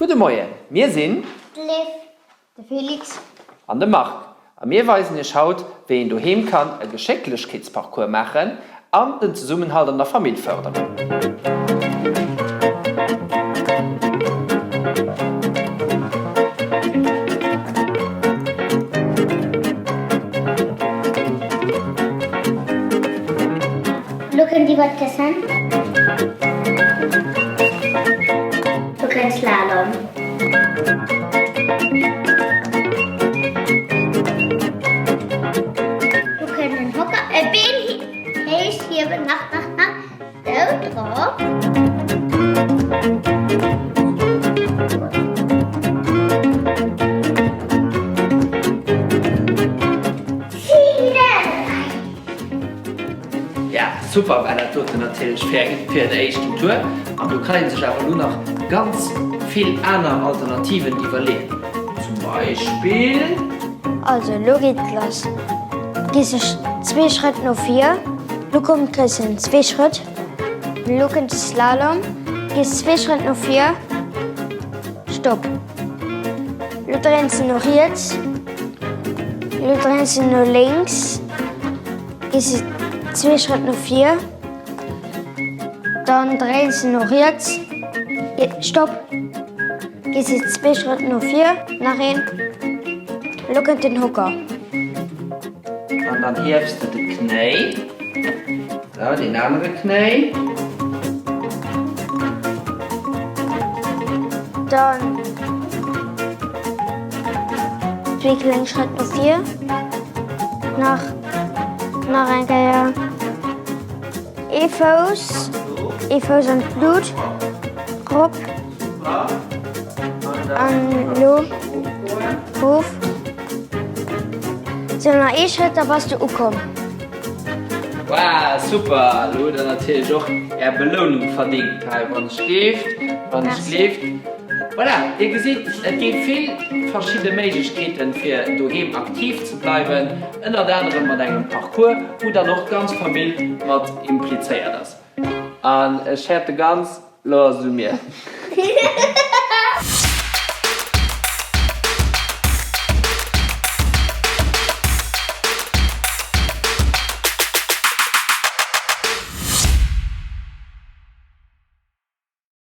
Gudde Moien, mir sinn. D'Liv, de Felix. An de Marc a mir weisen iech haut wéi een doheem kann e Geschécklechkeetsparcours maachen an den Zesummenhalt an der Famill fërderen. Lo kënnt iwwert d'Këssen. Lo kënnt Slalom. Lo kënnt en Hocker, e Been héich hiewen, nach, nach, nach, sou drop. Ja super war dat doten natierlech fir en éischten Tour an do kann een sech awer elo nach ganz vill aner Alternativen iwwerleeën. Zum Beispill. Also elo geet et lass. Gees ech zwee Schrëtt no vir, lo kommt d'Gréissen, zwee Schrëtt, lo kënnt de Slalom, gees zwee Schrëtt no vir, Stopp. Lo dréins de no riets, lo dréins de no lénks. Gees de zwee Schrëtt no vir, dann dréins de no riets, Stopp, gees de zwee Schrëtt no vir, nach een, elo kënnt den Hocker. An dann hiefs de de Knéi, sou, deen anere Knéi. Dann zwee kleng Schrëtt no vir, nach. Nach eng Kéier. Ee Fouss, ee Fouss an d'Blut rop. An lo rof. Sou, nach ee Schrëtt, da bass du ukomm. Wow, super! Lo hutt der natierlech och är Belounung verdingt hei, wann ech gleeft, wann ech gleeft. Voilà, dir gesitt, et gi vill verschidde Méiglechkeeten, fir doheem aktiv ze bleiwen. Ënnert anerem mat engem Parcours, wou dann och d'ganz Famill mat implizéiert ass. An ech häerte ganz, lo ass et u mir.